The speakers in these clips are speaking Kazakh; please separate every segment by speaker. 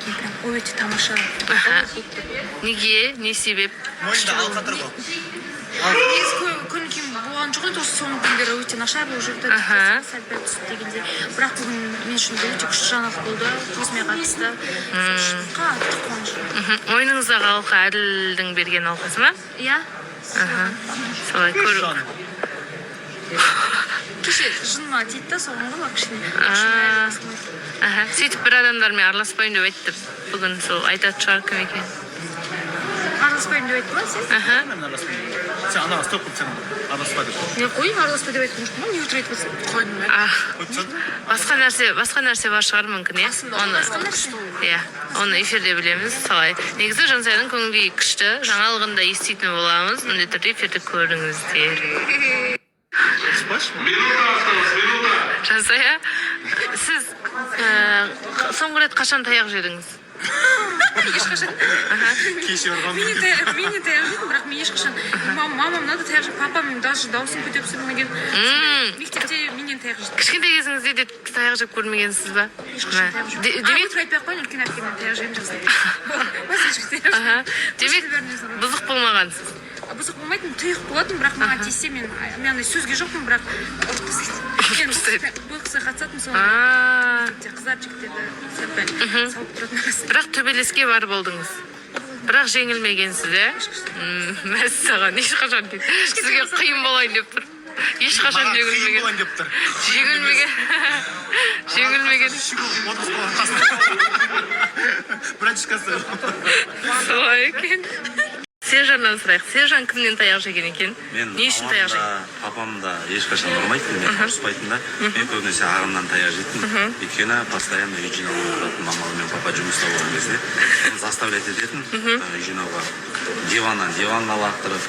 Speaker 1: Прям өте тамаша.
Speaker 2: Аха. Неге, не себеп?
Speaker 3: Мойнында алқа тұр ғой.
Speaker 1: Негізі көңіл күйім болған жоқ еді, осы соңғы күндері өте нашар болып жүрді. Сәл пәл түсті дегендей, бірақ бүгін мен үшін өте күшті жаңалық болды өзіме қатысты, сол үшін қатты қуаныштымын.
Speaker 2: Мойныңыздағы алқа Әділдің берген алқасы ма?
Speaker 1: Иә.
Speaker 2: Солай көру.
Speaker 1: Кеше жыныма тиді да, соған ғой кішкене.
Speaker 2: А. Аха. Сөйтіп бір адамдармен араласпаймын деп айтты, бүгін сол айтатын шығар кім екенін.
Speaker 1: Араласпаймын деп айтты ма сен?
Speaker 2: Аха.
Speaker 3: Мен араласпаймын. Сен анаға стоп қылып, сен араласпа деп.
Speaker 1: Не, қой, араласпа деп айтқан жоқпын ғой, не өтірік айтып отырсың?
Speaker 4: Қойдым ба?
Speaker 2: А,
Speaker 3: Қойып тастадың.
Speaker 2: басқа нәрсе бар шығар мүмкін, иә. Оны
Speaker 1: Басқа нәрсе.
Speaker 2: Иә, оны эфирде білеміз. Солай, негізі Жансаяның көңіл күйі күшті, жаңалығын да еститін боламыз міндетті түрде, эфирді көріңіздер.
Speaker 3: Ұрыспашы.
Speaker 2: Жансая, сіз соңғы рет қашан таяқ жедіңіз?
Speaker 1: Ешқашан.
Speaker 3: Кеше ұрған.
Speaker 1: Мен де таяқ жедім, бірақ мен ешқашан мамамнан да таяқ жедім, папам даже дауысын көтеріп сөйлемеген. Мектепте менен таяқ жеді.
Speaker 2: Кішкентай кезіңізде де таяқ жеп көрмегенсіз ба?
Speaker 1: Ешқашан таяқ жедім.
Speaker 2: Демек
Speaker 1: Өтірік айтпай ақ қояйын, үлкен әпкемнен таяқ жегенмін, жақсы. Басқа ешқашан таяқ
Speaker 2: Аха.
Speaker 1: жемедім.
Speaker 2: Демек, бұзық болмағансыз.
Speaker 1: Бұзық болмайтын, тұйық болатын, бірақ маған тиіссе, мен андай сөзге жоқпын, бірақ ұрып тастайтын. Мен
Speaker 2: Тастайды.
Speaker 1: боксқа қатысатынмын, соны мектепте қыздар, жігіттерді сәл пәл салып тұратын арасында.
Speaker 2: Бірақ төбелеске бар болдыңыз, бірақ жеңілмегенсіз, иә? Мәссаған, ешқашан дейді. Сізге қиын болайын деп тұр, ешқашан
Speaker 3: Маған қиын
Speaker 2: жеңілмеген.
Speaker 3: болайын деп тұр.
Speaker 2: Жеңілмеген, жеңілмеген.
Speaker 3: Отырғызып қойған қасына. Братишкасы.
Speaker 2: Солай екен. Сержаннан сұрайық, Сержан кімнен таяқ жеген екен?
Speaker 5: Мен
Speaker 2: Не үшін таяқ
Speaker 5: мамам
Speaker 2: жеген?
Speaker 5: да, папам да ешқашан ұрмайтын, мен ұрыспайтын да. Мен көбінесе ағамнан таяқ жейтінмін, өйткені постоянно үй жинауға отыратын. Мама мен папа жұмыста болған кезде мені заставлять ететін үй жинауға, диваннан диванға лақтырып,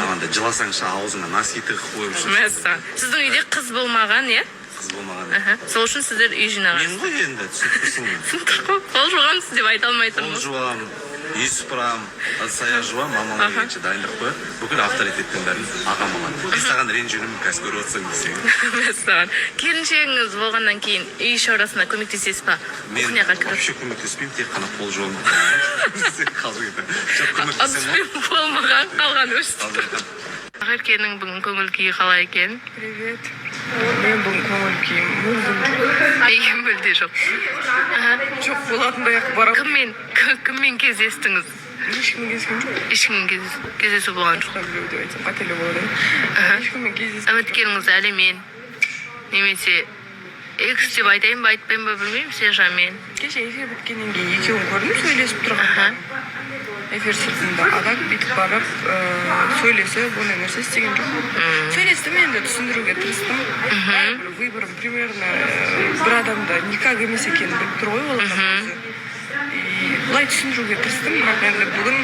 Speaker 5: андай жыласаңшы, аузыңа носки тығып қойып.
Speaker 2: Мәссаған, сіздің үйде қыз болмаған, иә?
Speaker 5: Қыз болмаған.
Speaker 2: Аха. Сол үшін сіздер үй жинағансыз.
Speaker 5: Мен ғой енді, түсініп тұрсың ғой.
Speaker 2: Түсініп тұр ғой, қол жуғансыз деп айта алмай
Speaker 5: Қол
Speaker 2: тұрмын.
Speaker 5: жуамын, үй сыпырамын, ыдыс аяқ жуамын. Мамам келгенше дайындап қояды. Бүкіл авторитеттің бәрін ағам алады. Мен саған ренжуім, қазір көріп отырсың десең.
Speaker 2: Мәссаған, келіншегіңіз болғаннан кейін үй шаруасына көмектесесіз ба?
Speaker 5: Мен
Speaker 2: Кухняға кіріп.
Speaker 5: вообще көмектеспеймін, тек қана қол жуамын. Қалжың айтамын. Жоқ, көмектесемін ғой.
Speaker 2: Ыдыспен болмаған қалған өсті.
Speaker 5: Қалжың айтамын.
Speaker 2: Ақеркенің бүгін көңіл күйі қалай екен?
Speaker 4: Привет. Мен бүгін көңіл күйім мүлдем жоқ.
Speaker 2: Неге мүлде жоқ?
Speaker 4: Жоқ болатындай ақ барамын.
Speaker 2: Кіммен кездестіңіз?
Speaker 4: Ешкіммен кездескен жоқ.
Speaker 2: Ешкіммен кездесу болған жоқ.
Speaker 4: Басқа біреу деп айтсам, қателеу болады. Иә, ешкіммен кездескен.
Speaker 2: Үміткеріңіз Әлімен немесе экс деп айтайын ба, айтпайын ба, білмеймін, Сержанмен.
Speaker 4: Кеше эфир біткеннен кейін екеуін көрдім сөйлесіп тұрғанда эфир сыртында. А так бүйтіп барып сөйлесіп, ондай нәрсе істеген жоқпын. Сөйлестім енді, түсіндіруге тырыстым. Бәрібір выборым примерно бір адамда никак емес екенін біліп тұр ғой ол адам өзі. И былай түсіндіруге тырыстым, бірақ енді бүгін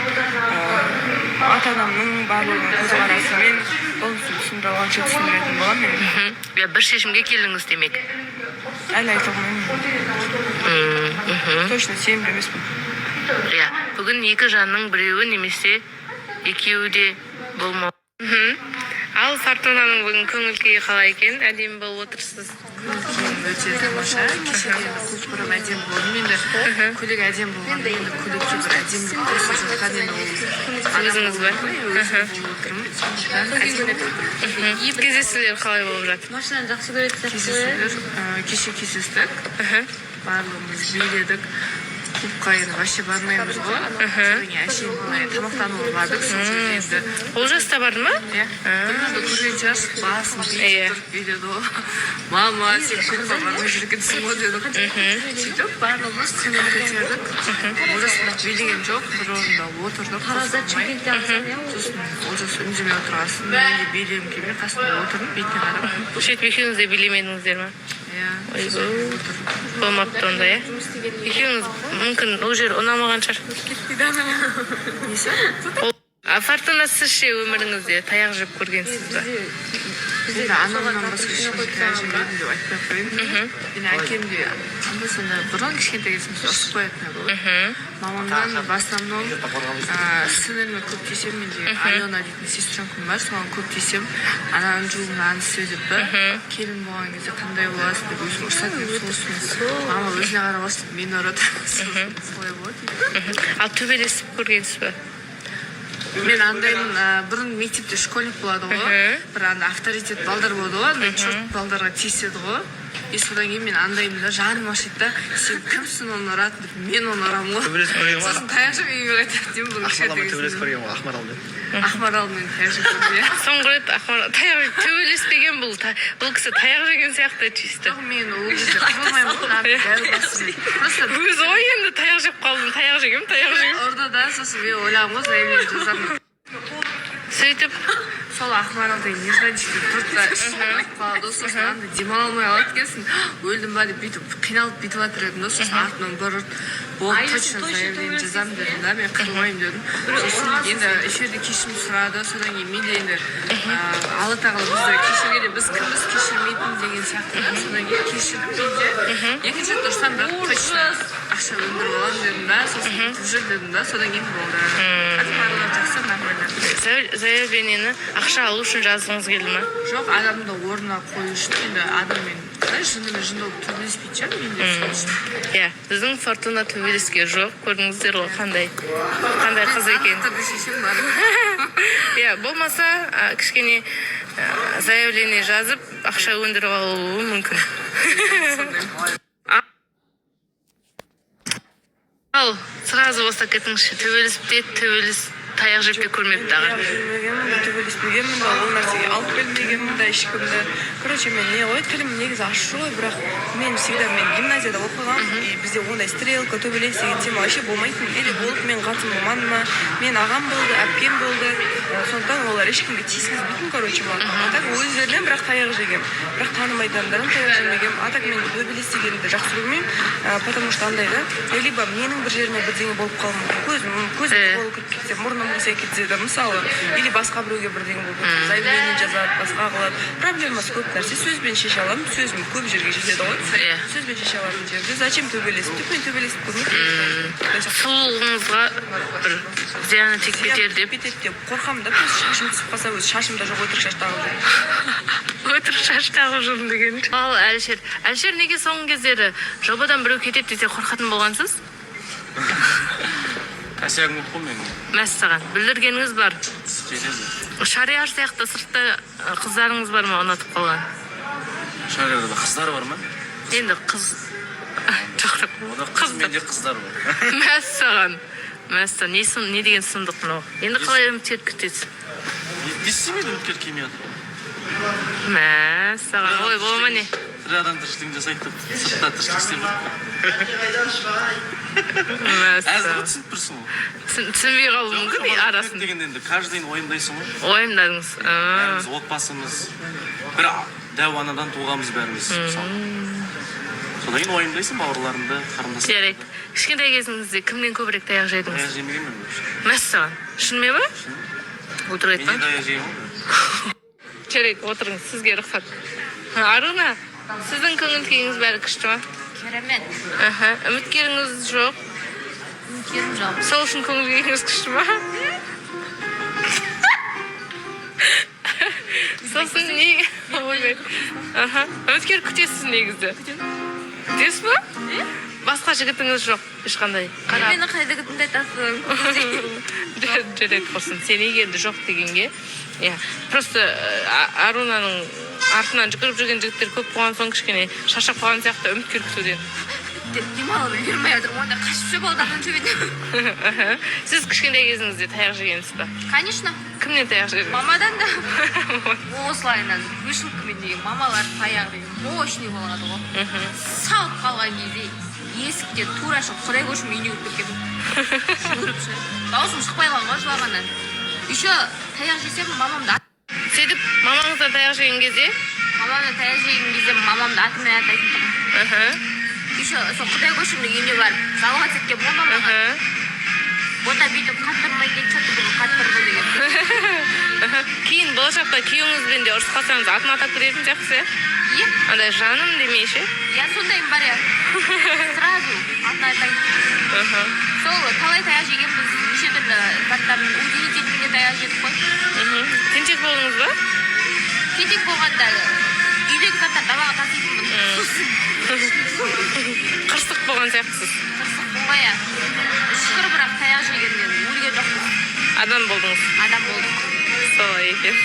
Speaker 4: ата анамның барлығының көзқарасымен полностью түсіндіре алғанша түсіндіретін боламын мен.
Speaker 2: Иә, бір шешімге келдіңіз демек.
Speaker 4: Әлі айта алмаймын. Точно сенімді емеспін.
Speaker 2: Иә, бүгін екі жанның біреуі немесе екеуі де болмау. Ал Фортунаның бүгін көңіл күйі қалай екен? Әдемі болып отырсыз.
Speaker 4: Көңіл өте тамаша. Кеше енді құлпырып әдемі болдым. Енді көйлек әдемі болғанда, енді көйлекке бір әдемілік қосып жатқан енді ол
Speaker 2: Өзіңіз ба?
Speaker 4: адам ғой, өзім болып отырмын, сондықтан әдемі.
Speaker 2: Кездесулер қалай болып жатыр?
Speaker 6: Машинаны жақсы көретін сияқты ғой.
Speaker 4: Кездесулер, кеше кездестік, барлығымыз биледік. Клубқа енді вообще бармаймыз ғой, содан кейін әшейін былай тамақтануға бардық сол жерде енді.
Speaker 2: Олжас та барды ма?
Speaker 4: Иә, Гүлнұрды көрген шығарсыз, басын
Speaker 2: Иә.
Speaker 4: бүйтіп тұрып биледі ғой. «Мама, сен клубқа бармай жүр екенсің ғой», — дедік. Сөйтіп барлығымыз көңіл көтердік. Олжас бірақ билеген жоқ, бір орында отырдық
Speaker 6: Таразда,
Speaker 4: қозғалмай.
Speaker 6: Шымкентте алсам, иә, ол.
Speaker 4: Сосын Олжас үндемей отырғасын, мен де билегім келмей, қасында отырдым бетіне қарап.
Speaker 2: Сөйтіп екеуіңіз де билемедіңіздер ма?
Speaker 4: Иә.
Speaker 2: Ойбой, болмапты онда, иә. Екеуіңіз мүмкін ол жер ұнамаған шығар.
Speaker 4: Несі?
Speaker 2: А Фортуна, сіз ше, өміріңізде таяқ жеп көргенсіз ба?
Speaker 4: Енді анамнан басқа ешкім таяқ жемедім деп айтпай ақ қояйын. Мен әкем де анда санда бұрын кішкентай кезімізде ұрысып қоятын еді ғой. Мамамнан в основном сіңіліме көп тиісемін. Менде Алена дейтін сестренкам бар, соған көп тиісемін. Ананы жу, мынаны істе деп та. Келін болған кезде қандай боласың деп өзім ұрсады деп, сол үшін мама өзіне қарап алшы деп мені ұрады. Солай болады.
Speaker 2: Ал төбелесіп көргенсіз ба?
Speaker 4: Мен андаймын, бұрын мектепте школьник болады ғой, бір андай авторитет балдар болады ғой, андай черт балдарға тиіседі ғой. И содан кейін мен андаймын да, жаным ашиды да, сен кімсің оны ұратын деп, мен оны ұрамын ғой.
Speaker 3: Төбелесіп көрген ғой.
Speaker 4: Сосын таяқ жеп үйге қайтады деймін. Бұны
Speaker 3: Ақмаралмен төбелесіп көрген ғой, Ақмаралмен.
Speaker 4: Ақмаралмен таяқ жеп көрдім, иә.
Speaker 2: Соңғы рет Ақмарал таяқ төбелеспеген. Бұл кісі таяқ жеген сияқты чисто.
Speaker 4: Жоқ, мен ол кезде қылмаймын ғой, андай дәу басым просто.
Speaker 2: Өзі ғой енді, таяқ жеп қалдым, таяқ жегем, таяқ жегем.
Speaker 4: Ұрды да, сосын мен ойлағанмын ғой, заявление жазамын.
Speaker 2: Сөйтіп
Speaker 4: Сол Ақмарал деген нежданчик тұрды да, ішіп қалады ғой. Сосын андай демала алмай қалады екенсің, өлдім ба деп бүйтіп қиналып бүйтіп жатыр едім да. Сосын артынан бір ұрды. Болды, точно заявление жазамын дедім да, мен қырылмаймын дедім. Сосын енді эфирде кешірім сұрады. Содан кейін мен де енді Алла тағала бізді кешіргенде, біз кімбіз кешірмейтін деген сияқты да. Содан кейін кешірдім мен де. Екінші рет ұрсам, бірақ точно ақша өндіріп аламын дедім да, сосын бүйтіп жүр дедім да. Содан кейін болды, қазір барлығы жақсы, нормально.
Speaker 2: Заявлениені ақша алу үшін жазғыңыз келді ма?
Speaker 4: Жоқ, адамды орнына қою үшін. Енді адаммен қалай жынымен жынды болып төбелеспейтін шығармын мен де, сол үшін.
Speaker 2: Иә, біздің Фортуна төбелеске жоқ, көрдіңіздер ғой, қандай қыз екен.
Speaker 4: Түрде шешем бар.
Speaker 2: Иә, болмаса кішкене заявление жазып, ақша өндіріп алуы мүмкін. Ал сразу бастап кетіңізші, төбелесіп те, төбелес, таяқ жеп те көрмепті аға.
Speaker 4: Таяқ жемегенмін да, төбелеспегенмін да, ол нәрсеге алып келмегенмін да ешкімді. Короче, мен не ғой, тілім негізі ащы ғой, бірақ мен всегда, мен гимназияда оқығанмын, и бізде ондай стрелка, төбелес деген тема вообще болмайтын. Или болып, мен қатысым болмады ма, мен ағам болды, әпкем болды. Сондықтан олар ешкімге тиіскізбейтін, короче, маған. А так өздерінен бірақ таяқ жегенмін, бірақ танымайтын адамдардан таяқ жемегенмін. А так мен төбелес дегенді жақсы көрмеймін, потому что андай да, либо менің бір жеріме бірдеңе болып қалуы мүмкін, көзім болып кіріп кетсе, мұрным қисайып кетсе де мысалы, или басқа біреуге бірдеңе болып кетсе, заявление жазады, басқа қылады, проблемасы көп нәрсе. Сөзбен шеше аламын, сөзім көп жерге жетеді ғой. Сөзбен шеше алатын жерде зачем төбелесіп деп, мен төбелесіп көрмеппін.
Speaker 2: Сұлулығыңызға бір зияны тиіп кетер деп.
Speaker 4: Кетеді деп қорқамын да, просто шашым түсіп қалса, өзі шашым да жоқ, өтірік шаш тағып жүрмін.
Speaker 2: Өтірік шаш тағып жүрмін деген. Ал Әлішер, Әлішер, неге соңғы кездері жобадан біреу кетеді десе қорқатын болғансыз?
Speaker 7: Косягім көп қой менің.
Speaker 2: Мәссаған, бүлдіргеніңіз бар.
Speaker 7: Жетеді.
Speaker 2: Шариар сияқты сыртта қыздарыңыз бар ма ұнатып қалған?
Speaker 7: Шариарда қыздар бар ма?
Speaker 2: Енді қыз жоқ.
Speaker 7: Онда қыз, менде қыздар бар.
Speaker 2: Мәссаған, мәссаған, не сұм, не деген сұмдық мынау! Енді қалай үміткер күтесіз?
Speaker 7: Не істемейді, үміткер келмей жатыр.
Speaker 2: Мәссаған, ой, бола ма не?
Speaker 7: Тірі адам тіршілігін жасайды деп, сыртта тіршілік істеп жүр. Әзір
Speaker 2: Мәссаған.
Speaker 7: түсініп тұрсың ғой.
Speaker 2: Түсінбей қалуы мүмкін арасын.
Speaker 7: Дегенде енді каждый день уайымдайсың ғой.
Speaker 2: Уайымдадыңыз.
Speaker 7: Бәріміз отбасымыз, бір дәу анадан туғанбыз бәріміз мысалы. Содан кейін уайымдайсың бауырларыңды, қарындастарыңды.
Speaker 2: Жарайды, кішкентай кезіңізде кімнен көбірек таяқ жедіңіз?
Speaker 7: Таяқ жемегенмін мен вообще.
Speaker 2: Мәссаған, шынымен ба? Өтірік
Speaker 7: Менен
Speaker 2: айтпа.
Speaker 7: таяқ жеген ғой.
Speaker 2: Жарайды, отырыңыз, сізге рұқсат. Аруна, сіздің көңіл күйіңіз бәрі күшті ма?
Speaker 6: Керемет.
Speaker 2: Аха, үміткеріңіз жоқ.
Speaker 6: Үміткерім жоқ.
Speaker 2: Сол үшін көңіл күйіңіз күшті ма? Сосын не, ойбай, аха, үміткер күтесіз негізі, күтесіз ба? Басқа жігітіңіз жоқ ешқандай, қара?
Speaker 6: Мені қайда күтімді айтасың?
Speaker 2: Жарайды, құрсын, сенейік енді жоқ дегенге. Иә, просто Арунаның артынан жүгіріп жүрген жігіттер көп болған соң, кішкене шаршап қалған сияқты үміткер күтуден.
Speaker 6: Демалып үлгермей жатырмын, онда қашып жүр балдардан, төбеден.
Speaker 2: Сіз кішкентай кезіңізде таяқ жегенсіз ба?
Speaker 6: Конечно.
Speaker 2: Кімнен таяқ жедіңіз?
Speaker 6: Мамадан да. Осылайынан вышелкамен деген, мамалар таяқ деген мощный болады ғой. Салып қалған кезде есіктен тура шығып, құдай көрсін, үйіне кіріп кеткенмін жүгіріп ше. Дауысым шықпай қалған ғой жылағаннан. Еще таяқ жесем, мамамды
Speaker 2: Сөйтіп мамаңыздан таяқ жеген кезде?
Speaker 6: Мамамнан таяқ жеген кезде мамамды атымен атайтын тұғын. Еще сол құдай көршімнің үйіне барып жалғас еткенмін ғой мамаға. Бота бүйтіп қатты ұрмайды еді, че-то бүгін қатты ұрды деген.
Speaker 2: Кейін болашақта күйеуіңізбен де ұрысып қалсаңыз, атын атап кететін сияқтысыз, иә?
Speaker 6: Иә.
Speaker 2: Андай жаным демей ше.
Speaker 6: Иә, сондайым бар, иә, сразу атын айтайын. Сол талай таяқ жегенбіз, неше түрлі заттармен, удлинительмен де таяқ жедік қой.
Speaker 2: Тентек болдыңыз ба?
Speaker 6: Тентек болғанда, үйдегі заттарды далаға таситынмын.
Speaker 2: Қырсық болған сияқтысыз.
Speaker 6: Қырсықпын ғой, иә. Шүкір, бірақ таяқ жегеннен өлген жоқпыз.
Speaker 2: Адам болдыңыз.
Speaker 6: Адам болдық.
Speaker 2: Солай екен.